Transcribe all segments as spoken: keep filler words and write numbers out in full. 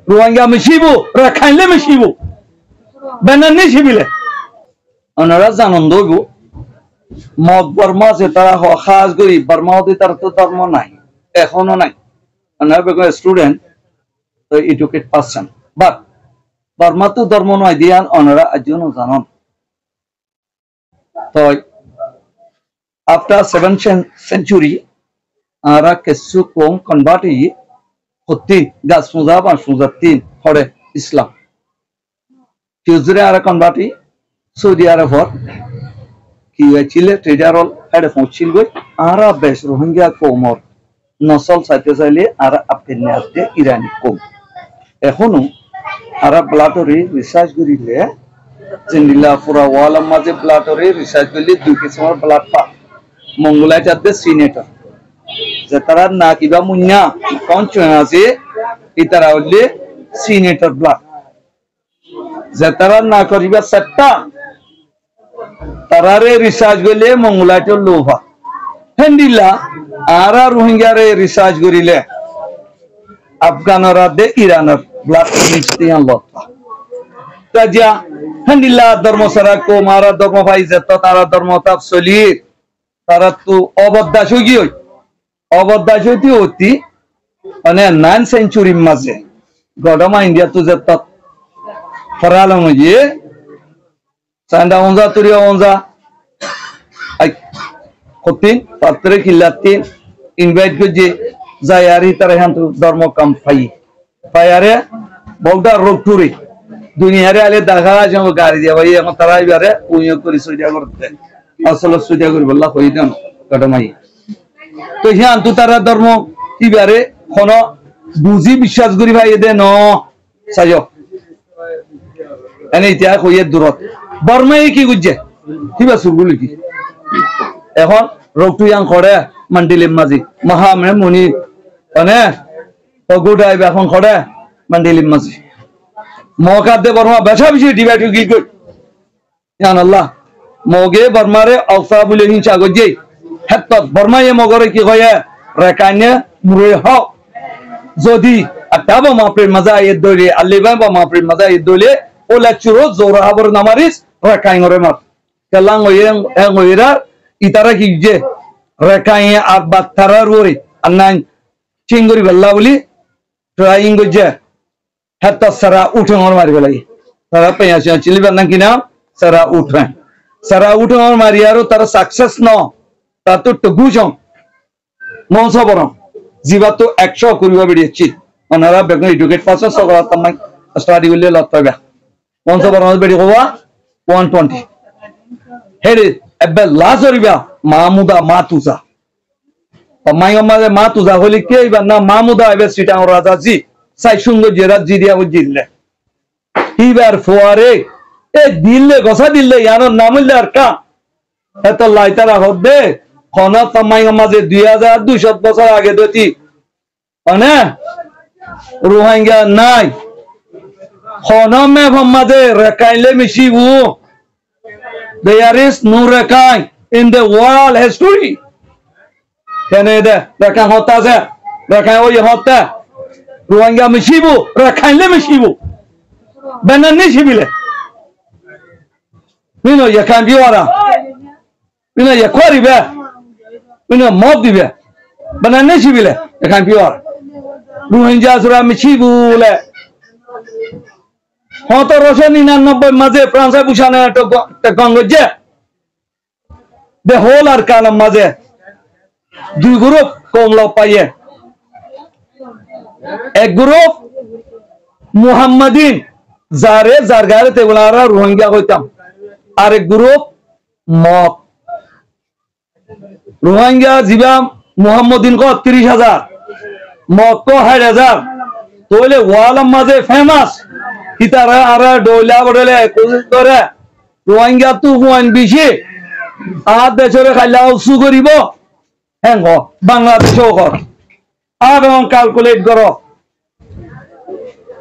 Ruáingga micíbo, Rakháin lé micíbo. Benar nicíbile. Onorá zanondó óibo, Mog Bormá zetará hoó, hás gorí Bormá ódde ítarattu dórmo nái, ehóno nái. Onorá beggún student, toi educated person. But Bormáttu dórmo nái de yían onorá aijjó nozanon. Toi after seventh cen-, century, añára kessú koum convert óiyi, hottí gas fuza, bañc fuzattún hoçé Islam. Tuesday añára convert óiyi, Saudi Arabor ki óiye, trader ól héçe foóñiccíl goi, añára bec Rohingya koumor nosol saité sailé añára Afgan ne adde Irani koum. Ehóno añára blood ore research goríle, zendilla fura world or mazé blood ore research goríle dui kisimor blood fa. Mongoloid adde senator. Zetará na kibá muinna, kón cué asé, ítara óilde senator blood. Zetará na goríbar setta, taráre research goríle Mongoloid or lou fa. Héndilla añára Rohingyare research goríle Afganor adde Iranor blood mix de yían lot fa. Te aijja héndilla dórmo sára koum, añára dórmo fai, zeto tará dórmo tab solir, taráttu oboddac ói giyói. Oboddac óite óite, mane, ninth century r mazé, Godoma India ttu zettót faralon óiye, Sanda onza, Turiya onza, ai, hottín, Fattore Killattún invite goijjé, zai ar ítara híyantu dórmo kam faiye. Faiyaré, bouda rok turi. Duniyaré aile dahá, aijjó gari diya faiye, ehón tará ibáre uñiyó gorí sóida gorédde. Asóle sóida goríbolla hoiyé dé, Godoma ye. Toi híyantu tará dórmo ibáre honó buzí biccác gorí faiyé dé no. Saiyó. Ene itihas hoiyé durot. Bormaye ki goijjé? Híba suru goillé ki? Ehón rok turi yián hoçé Mandilir mazé. Mohamed Munir. Mane, Pagoda ibá ehón hoçé Mandilir mazé. Mog adde Borma beca beci divide ói giyói. Yían Allah. Moge Bormare Hausa buli hínsa goijjé. Héttot Bormaye Mogore ki hoiyé? Rakáine muroi hó. Zodi etta Borma fir mazé aiyé dóile, Alibá Borma fir mazé aiyé dóile, óla curo zora hábor no maris, Rakáin ore mar. Kiyólla hoiyé, en hoiyé ar, ítara ki goijjé? Rakáin ar bat tarár uore, ar nai cing goríbolla buli, trying goijjé. Héttor sára uthóngor mari félaiye. Sára peñac peñac cili bennán ki nam? Sára uthóng. Sára uthóngor mari aró tará success no. Taráttu tuggucón. Monsoboron. Zibáttu ekcó kuri beçi accíl. Onora beggún educate person, sokol tammai study goille lot faiba. Monsoboron beçi kouwa one twenty. Héçe ebbe last oriba Mahmuda Matusa. Tammai omma ze Matusa hoilé ki, ibar nam Mahmuda, ibar Sitangor raza zi, sai cúndor ze rat zi diya boi zille. Ibar fuare, e dille, gosa dille, yiánor nam óilde Arkan. Etolla ítara hoódde, hono tammai omma ze dui házar dui cót bosór age dóti, mane, Ruáingga nái. Hono map or mazé Rakáin lé micíbo. There is no Rakhine in the world history. Kene de, Rakáin hotta asé, Rakáin óiye hotta. Ruáingga micíbo, Rakáin lé micíbo. Benar nicíbile. Mino ye kan biwara. Ina ye kori be. Ina mot dibe. Bana ne sibile. Ekan pior. Ruáingga sura mi sibule. Hoto roso ninanobboi maze France Bushane to go-, to gongo je. De hol Arkan maze. Dui group kom lo paiye. Ek group Muhammadin, zare zargare te bulara Ruáingga hoitam. Arek group Mog. Ruáingga ziba Muhammadin ko tiríc házar, Mog ko háit házar. Tóile world maze famous. Hitara ara doila bodole kosis gore. Ruáingga tu fuain bici. Ar decore kailla usu goribo. Hengo, Bangladesh o kor. Ar on calculate goro.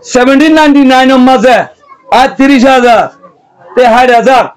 Seventeen ninety nine or maze, ar tiríc házar, te háit házar,